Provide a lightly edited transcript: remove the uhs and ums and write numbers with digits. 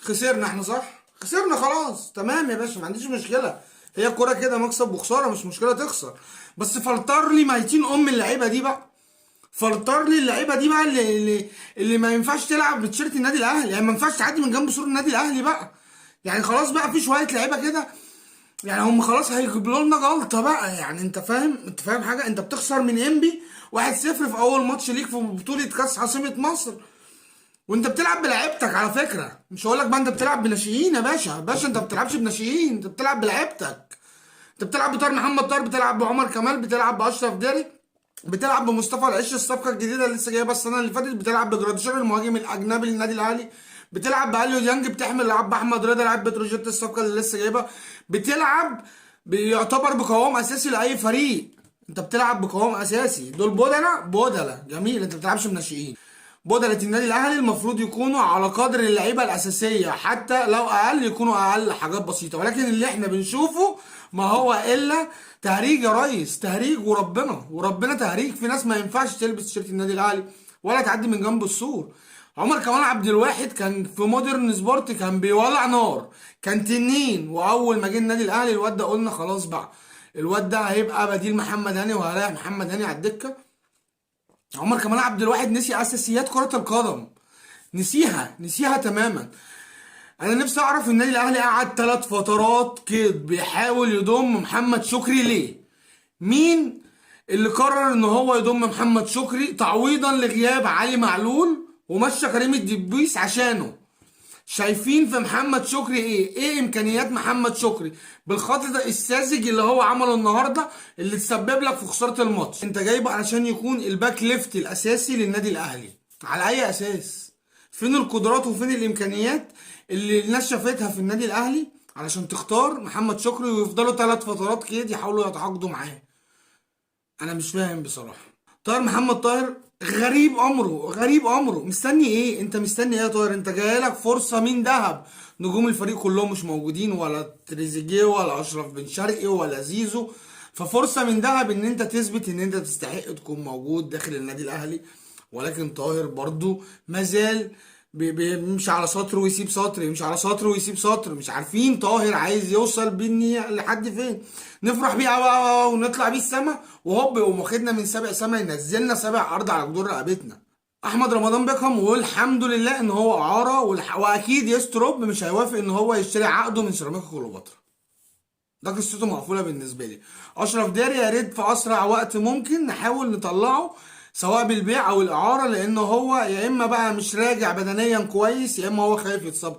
خسرنا احنا صح؟ خسرنا خلاص، تمام يا باشا، ما عنديش مشكلة. هي الكورة كده مكسب وخسارة، مش مشكلة تخسر، بس فلتر لي ميتين ام اللعيبة دي بقى. فلتر لي اللعيبة دي بقى اللي ما ينفعش تلعب بتيشيرت النادي الاهلي، يعني ما ينفعش تعدي من جنب سور النادي الاهلي بقى. يعني خلاص بقى في شوية لعيبة كده، يعني هم خلاص هيجيبوا لنا جلطة بقى. يعني انت فاهم، انت فاهم حاجة؟ انت بتخسر من انبي 1-0 في اول ماتش ليك في بطوله كاس عاصمة مصر، وانت بتلعب بلعيبتك. على فكرة مش هقول لك بقى انت بتلعب بناشئين يا باشا، باشا انت ما بتلعبش بناشئين، انت بتلعب بلعيبتك. انت بتلعب بطاهر محمد طاهر، بتلعب بعمر كمال، بتلعب باشرف داري، بتلعب بمصطفى العش الصفقة الجديدة اللي لسه جايبها السنة اللي فاتت، بتلعب بجراديشار المهاجم الاجنبي للنادي الاهلي، بتلعب باليو ديانج، بتحمل لعب باحمد رضا لاعب بتروجيت الصفقة اللي لسه جايبها، بتلعب بيعتبر بقوام اساسي لاي فريق. انت بتلعب بقوام اساسي، دول بدلة بدلة جميل، انت ما بتلعبش بناشئين. بدلة النادي الاهلي المفروض يكونوا على قدر اللعيبة الاساسية، حتى لو اقل يكونوا اقل حاجات بسيطة، ولكن اللي احنا بنشوفه ما هو الا تهريج يا ريس، تهريج وربنا، وربنا تهريج. في ناس ما ينفعش تلبس تيشيرت النادي الاهلي ولا تعدي من جنب السور. عمر كمال عبد الواحد كان في مودرن سبورت كان بيولع نار، كان تنين، واول ما جه النادي الاهلي الواد ده قلنا خلاص بقى الواد ده هيبقى بديل محمد هاني وهيريح محمد هاني على الدكة. عمر كمال عبد الواحد نسي اساسيات كرة القدم، نسيها، نسيها تماما. انا نفسي اعرف النادي الاهلي قعد 3 فترات كده بيحاول يضم محمد شكري ليه؟ مين اللي قرر ان هو يضم محمد شكري تعويضا لغياب علي معلول ومشى كريم الدبيس عشانه؟ شايفين في محمد شكري ايه؟ ايه امكانيات محمد شكري بالخط ده الساذج اللي هو عمله النهارده اللي تسبب لك في خسارة الماتش؟ انت جايبه علشان يكون ال back left الاساسي للنادي الاهلي، على اي اساس؟ فين القدرات وفين الامكانيات اللي الناس شافتها في النادي الاهلي علشان تختار محمد شكري ويفضلوا 3 فترات كده يحاولوا يتعاقدوا معاه؟ انا مش فاهم بصراحة. طاهر محمد طاهر غريب امره، غريب امره. مستني ايه؟ انت مستني ايه يا طاهر؟ انت جايلك فرصة من ذهب، نجوم الفريق كلهم مش موجودين، ولا تريزيجيه ولا اشرف بن شرقي ولا زيزو، ففرصه من ذهب ان انت تثبت ان انت تستحق تكون موجود داخل النادي الاهلي. ولكن طاهر برضو مازال بيمشي على سطر ويسيب سطر، يمشي على سطر ويسيب سطر. مش عارفين طاهر عايز يوصل بيني لحد فين. نفرح بيه أوي أوي أوي ونطلع بيه السما، وهوب يقوم واخدنا من سابع سما ينزلنا سابع ارض على جدور رقبتنا. احمد رمضان بيكهام والحمد لله ان هو اعاره، واكيد يستروب مش هيوافق ان هو يشتري عقده من سيراميكا كليوباترا، ده قصته مقفولة بالنسبة لي. اشرف داري يا ريت في اسرع وقت ممكن نحاول نطلعه سواء بالبيع او الاعاره، لان هو يا اما بقى مش راجع بدنيا كويس، يا اما هو خايف يتصاب.